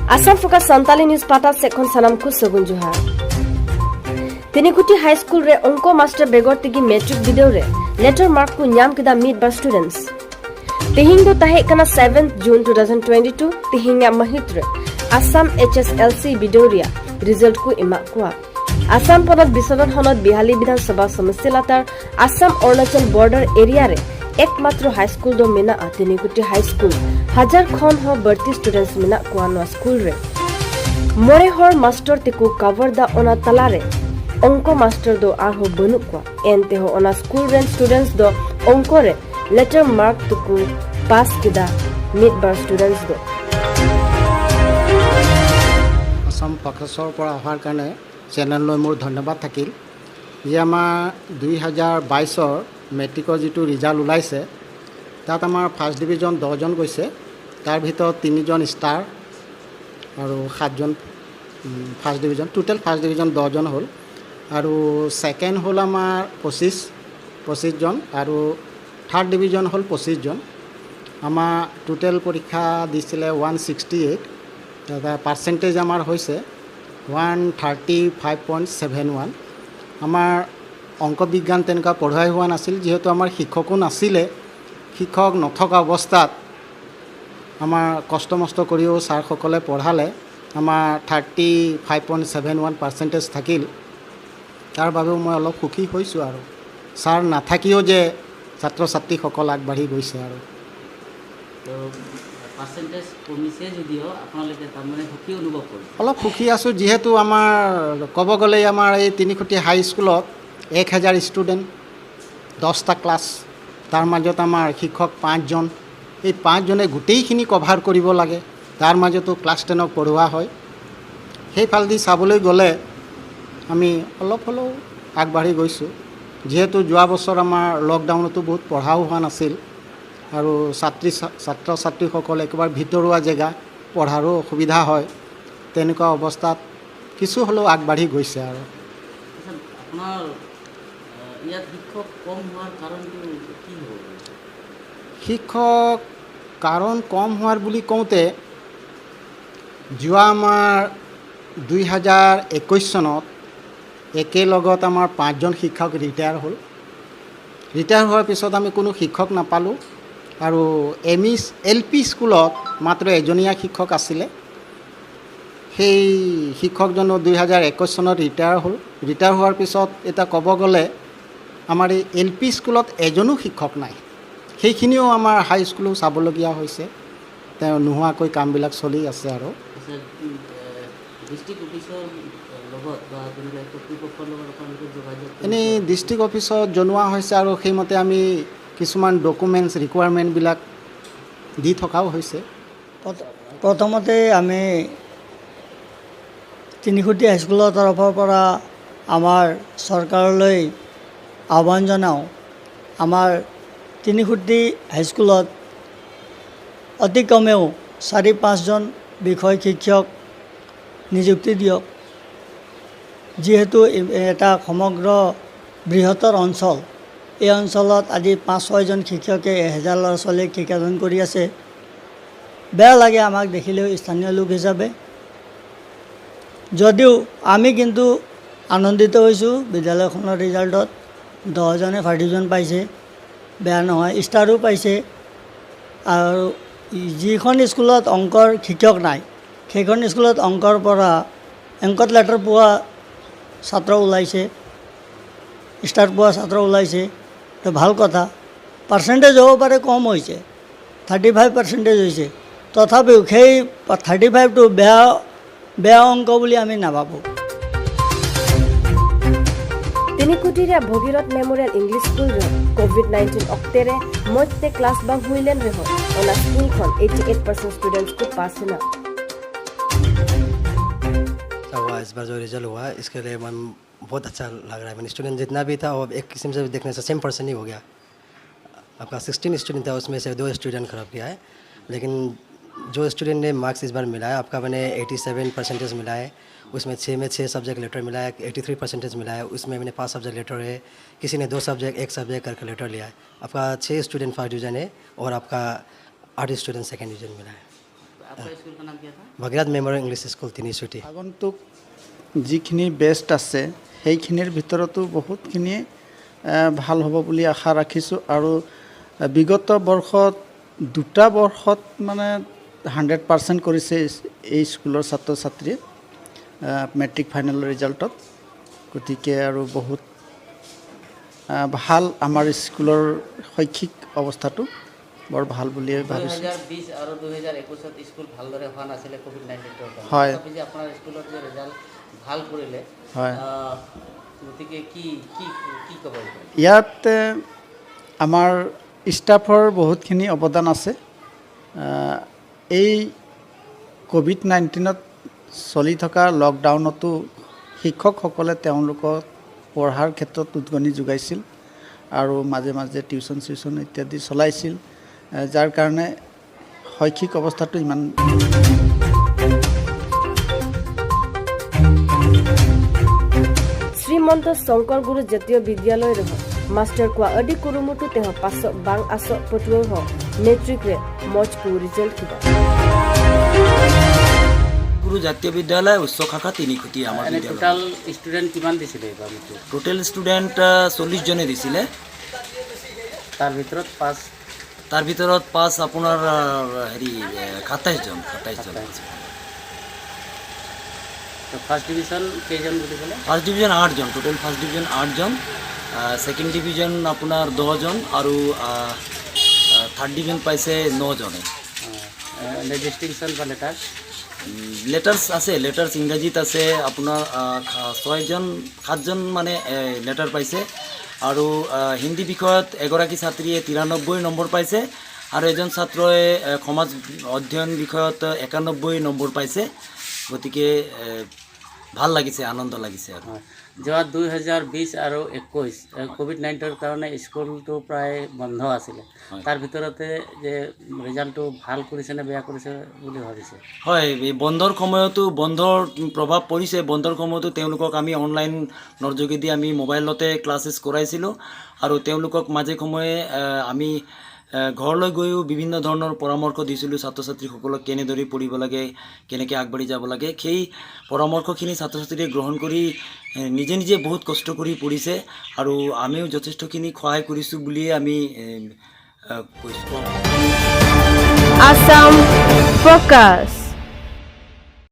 Assam focus Santali news पाटा सेद खन सानाम को सगुन जोहार। तिनिखुटी हाई स्कूल रे अंको मास्टर बेगर तिगी मैट्रिक बिदेव रे लेटर मार्क को न्याम किदा मीट बार स्टूडेंट्स। तिहिंग दो ताहे कना 7 जून 2022 तिहिंगा महित रे आसाम एचएसएलसी बिदेव रिया रिजल्ट को इमा कुआ। आसाम पनत बिশ্বनाथ हनत बिहाली विधानसभा समष्टि लातार आसाम अरुणाचल बॉर्डर एरिया रे एकमात्र हाई स्कूल दो मेना तिनिखुटी हाई स्कूल। हजार खन हो बर्ती स्टूडेंट्स मेना कुआ नोआ स्कूल रे मोरे हर मास्टर तेको कवर दा ओना तलारे अंको मास्टर दो आरहो बनुक कुआ। एनते हो ओना स्कूल रेन स्टूडेंट्स दो अंको रे लेटर मार्क तुकु पास किदा मिड बार स्टूडेंट्स दो। আছাম ফ'কাছৰ পৰা অহাৰ কাৰণে চেনেললৈ মোৰ ধন্যবাদ থাকিল যে আমাৰ 2022ৰ মেট্ৰিকৰ যিটো ৰিজাল্ট ওলাইছে, তাত আমাৰ ফাৰ্ষ্ট ডিভিজন 10জন গৈছে। তাৰ ভিতৰত তিনিজন ষ্টাৰ আৰু সাতজন first division. Total first division 10জন হ'ল আৰু ছেকেণ্ড হ'ল আমাৰ 25জন আৰু থাৰ্ড ডিভিজন হ'ল 25জন। আমাৰ টোটেল পৰীক্ষা দিছিলে 168। তাৰ পাৰ্চেণ্টেজ আমাৰ হৈছে 135.71। আমাৰ অংক বিজ্ঞান তেনেকুৱা পঢ়ুৱাই হোৱা নাছিল, যিহেতু আমাৰ শিক্ষকো নাছিলে। শিক্ষক নথকা অৱস্থাত আমাৰ কষ্ট মষ্ট কৰিও ছাৰসকলে পঢ়ালে। আমাৰ 35.71 পাৰ্চেণ্টেজ থাকিল। তাৰ বাবেও মই অলপ সুখী হৈছোঁ আৰু ছাৰ নাথাকিও যে ছাত্ৰ ছাত্ৰীসকল আগবাঢ়ি গৈছে আৰু তো পাৰ্চেণ্টেজ কমিছে যদিও আপোনালোকে তাৰমানে সুখী অনুভৱ কৰিছে? অলপ সুখী আছোঁ, যিহেতু আমাৰ ক'ব গ'লে আমাৰ এই তিনিখুটি হাইস্কুলত 1000 ষ্টুডেণ্ট, 10টা ক্লাছ, তাৰ মাজত আমাৰ শিক্ষক পাঁচজন। এই পাঁচজনে গোটেইখিনি কভাৰ কৰিব লাগে। তাৰ মাজতো ক্লাছ 10ক পঢ়োৱা হয়। সেইফালেদি চাবলৈ গ'লে আমি অলপ হ'লেও আগবাঢ়ি গৈছোঁ, যিহেতু যোৱা বছৰ আমাৰ লকডাউনতো বহুত পঢ়াও হোৱা নাছিল আৰু ছাত্ৰ ছাত্ৰীসকল একেবাৰে ভিতৰুৱা জেগা, পঢ়াৰো অসুবিধা হয়। তেনেকুৱা অৱস্থাত কিছু হ'লেও আগবাঢ়ি গৈছে আৰু আচ্ছা, আপোনাৰ ইয়াত শিক্ষক কম হোৱাৰ কাৰণটো কি হ'ব পাৰে? শিক্ষক কাৰণ কম হোৱাৰ বুলি কওঁতে যোৱা আমাৰ 2021 চনত একেলগত আমাৰ পাঁচজন শিক্ষক ৰিটায়াৰ হ'ল। ৰিটায়াৰ হোৱাৰ পিছত আমি কোনো শিক্ষক নাপালোঁ আৰু এম ই এল পি স্কুলত মাত্ৰ এজনীয়া শিক্ষক আছিলে। সেই শিক্ষকজনো 2021 চনত ৰিটায়াৰ হ'ল। ৰিটায়াৰ হোৱাৰ পিছত এতিয়া ক'ব গ'লে আমাৰ এই এল পি স্কুলত এজনো শিক্ষক নাই। সেইখিনিও আমাৰ হাই স্কুলো চাবলগীয়া হৈছে। তেওঁ নোহোৱাকৈ কামবিলাক চলি আছে আৰু আচ্ছা, ডিষ্ট্ৰিক্ট অফিচৰ লগত বা তেনেকুৱা কৰ্তৃপক্ষৰ লগত আপোনালোকে যোগাযোগ কৰিছে? এনেই ডিষ্ট্ৰিক্ট অফিচত জনোৱা হৈছে আৰু সেইমতে আমি কিছুমান ডকুমেণ্টছ ৰিকুৱাৰমেণ্টবিলাক দি থকাও হৈছে। প্ৰথমতে আমি তিনিখুটি হাইস্কুলৰ তৰফৰ পৰা আমাৰ চৰকাৰলৈ আহ্বান জনাওঁ, আমাৰ তিনিখুটি হাইস্কুলত অতি কমেও চাৰি পাঁচজন বিষয় শিক্ষক নিযুক্তি দিয়ক। যিহেতু এটা সমগ্ৰ বৃহত্তৰ অঞ্চল, এই অঞ্চলত আজি পাঁচ ছয়জন শিক্ষকে 1000 ল'ৰা ছোৱালীক শিক্ষাদান কৰি আছে। বেয়া লাগে আমাক দেখিলেও স্থানীয় লোক হিচাপে। যদিও আমি কিন্তু আনন্দিত হৈছোঁ বিদ্যালয়খনৰ ৰিজাল্টত। 10জনে ফাৰ্ষ্ট ডিভিজন পাইছে, বেয়া নহয়, ষ্টাৰো পাইছে। আৰু যিখন স্কুলত অংকৰ শিক্ষক নাই, সেইখন স্কুলত অংকৰ পৰা অংকত লেটাৰ পোৱা ছাত্ৰ ওলাইছে, ষ্টাৰ পোৱা ছাত্ৰ ওলাইছে, তো ভাল কথা। পাৰ্চেণ্টেজ হ'ব পাৰে কম হৈছে, 35 পাৰ্চেণ্টেজ হৈছে, তথাপিও সেই 35টো বেয়া বেয়া অংক বুলি আমি নাভাবোঁ। तिनिकुटी भगीरथ मेमोरियल इंग्लिश स्कूल रे कोविड-19 अक्ते रे मज ते क्लास बांग हुई लेन रेहो ओना स्कूल खन 88% स्टूडेंट्स को पास ना। अच्छा हुआ, इस बार जो रिजल्ट हुआ, इसके लिए मन बहुत अच्छा लग रहा है। मैंने स्टूडेंट जितना भी था, वो एक किस्म से देखने से सेम पर्सन ही हो गया। आपका 16 स्टूडेंट था, उसमें से दो स्टूडेंट ख़राब किया है। लेकिन जो स्टूडेंट ने मार्क्स इस बार मिला है, आपका मैंने 87 परसेंटेज मिला है, उसमें छः में छः सब्जेक्ट लेटर मिला है। 83 परसेंटेज मिला है, उसमें मैंने पाँच सब्जेक्ट लेटर है। किसी ने दो सब्जेक्ट, एक सब्जेक्ट करके लेटर लिया है। आपका छः स्टूडेंट फर्स्ट डिवीजन है और आपका आठ स्टूडेंट सेकेंड डिवीजन मिला है। आपका स्कूल का नाम क्या था? भगीरथ मेमोरियल इंग्लिश स्कूल, तिनिसुती। আগন্তুক যিখিনি বেষ্ট আছে, সেইখিনিৰ ভিতৰতো বহুতখিনি ভাল হ'ব বুলি আশা ৰাখিছোঁ। আৰু বিগত বৰ্ষত দুটা বৰ্ষত মানে 100% কৰিছে এই স্কুলৰ ছাত্ৰ ছাত্ৰীয়ে মেট্ৰিক ফাইনেল ৰিজাল্টত। গতিকে আৰু বহুত ভাল, আমাৰ স্কুলৰ শৈক্ষিক অৱস্থাটো বৰ ভাল বুলিয়ে ভাবিছোঁ। 2020 আৰু 2021ত স্কুল ভালদৰে হোৱা নাছিলে ক'ভিড-19ৰ কাৰণে। হয়। তথাপি যে আপোনাৰ স্কুলত যে ৰেজাল্ট ভাল কৰিলে, হয়। গতিকে কি কি কি ক'ব এইটো? ইয়াত আমাৰ ষ্টাফৰ বহুতখিনি অৱদান আছে। এই ক'ভিড-19ত চলি থকা লকডাউনতো শিক্ষকসকলে তেওঁলোকক পঢ়াৰ ক্ষেত্ৰত উদগনি যোগাইছিল আৰু মাজে মাজে টিউচন চিউচন ইত্যাদি চলাইছিল, যাৰ কাৰণে শৈক্ষিক অৱস্থাটো ইমান श्रीमंत शंकर गुरु जातीय विद्यालय रह मास्टर को अडी कुरुमुटु तेह पासो बांग आसो पटुआ हो मेट्रिक रे मज को रिजल्ट किदा। গুৰু জাতীয় বিদ্যালয়, উচ্চ শাখা, তিনিখুটি আমাৰ এনে বিদ্যালয়। টোটাল ষ্টুডেণ্ট কিমান দিছিলে এইবাৰ মেট্ৰিক? টোটেল ষ্টুডেণ্ট 40জনে দিছিলে। তাৰ ভিতৰত পাছ? তাৰ ভিতৰত পাছ আপোনাৰ হেৰি 27জন, 27জন। ফাৰ্ষ্ট ডিভিশ্যন কেইজন বুলি ক'লে? ফাৰ্ষ্ট ডিভিজন আঠজন, টোটেল ফাৰ্ষ্ট ডিভিজন আঠজন, ছেকেণ্ড ডিভিজন আপোনাৰ 10জন আৰু থাৰ্ড ডিভিজন পাইছে নজনে। এনে ডিষ্টিংশ্যন বা লেটাৰ্ছ? লেটাৰ্ছ আছে, লেটাৰ্ছ ইংৰাজীত আছে আপোনাৰ ছয়জন, সাতজন মানে লেটাৰ পাইছে আৰু হিন্দী বিষয়ত এগৰাকী ছাত্ৰীয়ে 93 নম্বৰ পাইছে আৰু এজন ছাত্ৰই সমাজ অধ্যয়ন বিষয়ত 91 নম্বৰ পাইছে। গতিকে ভাল লাগিছে, আনন্দ লাগিছে আৰু। হয়, যোৱা 2020 আৰু 21 ক'ভিড-19ৰ কাৰণে স্কুলটো প্ৰায় বন্ধ আছিলে। তাৰ ভিতৰতে যে ৰিজাল্টটো ভাল কৰিছে নে বেয়া কৰিছে বুলি ভাবিছে? হয়, এই বন্ধৰ সময়তো বন্ধৰ প্ৰভাৱ পৰিছে। বন্ধৰ সময়তো তেওঁলোকক আমি অনলাইনৰ যোগেদি আমি মোবাইলতে ক্লাছেছ কৰাইছিলোঁ আৰু তেওঁলোকক মাজে সময়ে আমি ঘৰলৈ গৈও বিভিন্ন ধৰণৰ পৰামৰ্শ দিছিলোঁ ছাত্ৰ ছাত্ৰীসকলক, কেনেদৰে পঢ়িব লাগে, কেনেকৈ আগবাঢ়ি যাব লাগে। সেই পৰামৰ্শখিনি ছাত্ৰ ছাত্ৰীয়ে গ্ৰহণ কৰি নিজে নিজে বহুত কষ্ট কৰি পঢ়িছে আৰু আমিও যথেষ্টখিনি সহায় কৰিছোঁ বুলিয়ে আমি কৈছোঁ। Assam Focus.